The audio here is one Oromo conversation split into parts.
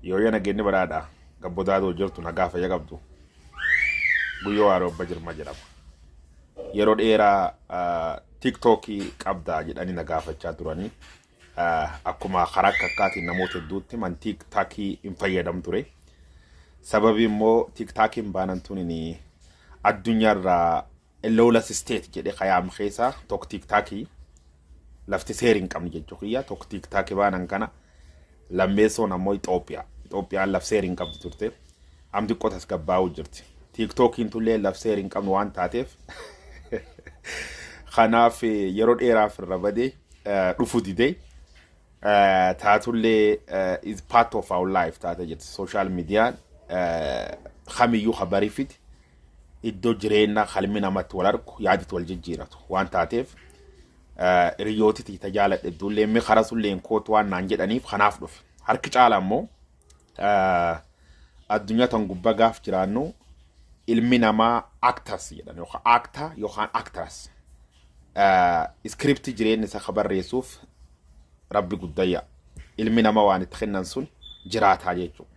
Yoo nageenyi badhaadha. Gabbodaadoo jirtu nagaa fayya qabdu. Guyyoo Waaroo Jirma jedhama. Yeroo dheeraa TikTokii qabdaa jedhanii na gaafachaa turanii. Akkuma karaa akka akkaatiin namoota hedduutti man TikTokii hin fayyadamu ture. Sababi immoo TikTokiin baanan tuni addunyaarraa lawless state jedhee kayaam keessaa tokko TikTokii lafti seeri hin qabne jechuu kiyya tokko TikTokii baanan kana lammeessoon ammoo Itoophiyaa. Itoophiyaan laf seeri hin qabdu turte. Am xiqqoo tasgabbaa'uu jirti. TikTokiin tullee laf seeri hin qabnu waan taateef kanaaf yeroo dheeraaf irra badee dhufu didee taatullee is part of our life taate jirti. Social mediaan kamiyyuu habarii fidi iddoo jireenya kalmi namatti wal argu yaaditti wal jijjiiratu waan taateef hiriyootiti tajaaladhe hedduullee mi karaa sulleen kootu waan naan jedhaniif kanaaf dhufe. Harki caala ammoo addunyaa tan gubbaa gaaf jiraannu ilmi namaa actors jedhan yookaan actor yookaan actress. Script jireenya isa barreessuuf rabbi guddayya. Ilmi namaa waan itti kennan sun jiraataa jechuudha.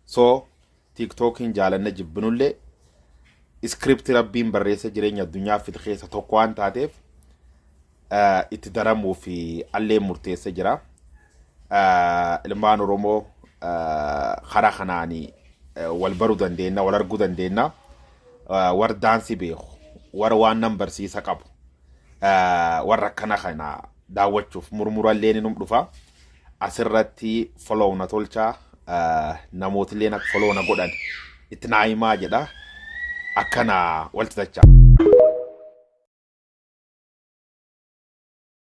So TikTokiin jaalanna jibbinullee script rabbiin barreessa jireenya addunyaa fide keessa tokko waan taateef itti daramuu fi allee murteessa jira. Ilmaan Oromoo karaa kanaanii wal baruu dandeenya, wal arguu dandeenya. Warra daansii beeku, warra waan nan barsiisa qabu, warra akkana kana daawwachuuf murmurallee ni dhufa. Asirratti follow na tolchaa, namootillee akka follow na godhan itti naa himaa jedha. Akkana walitti dachaa.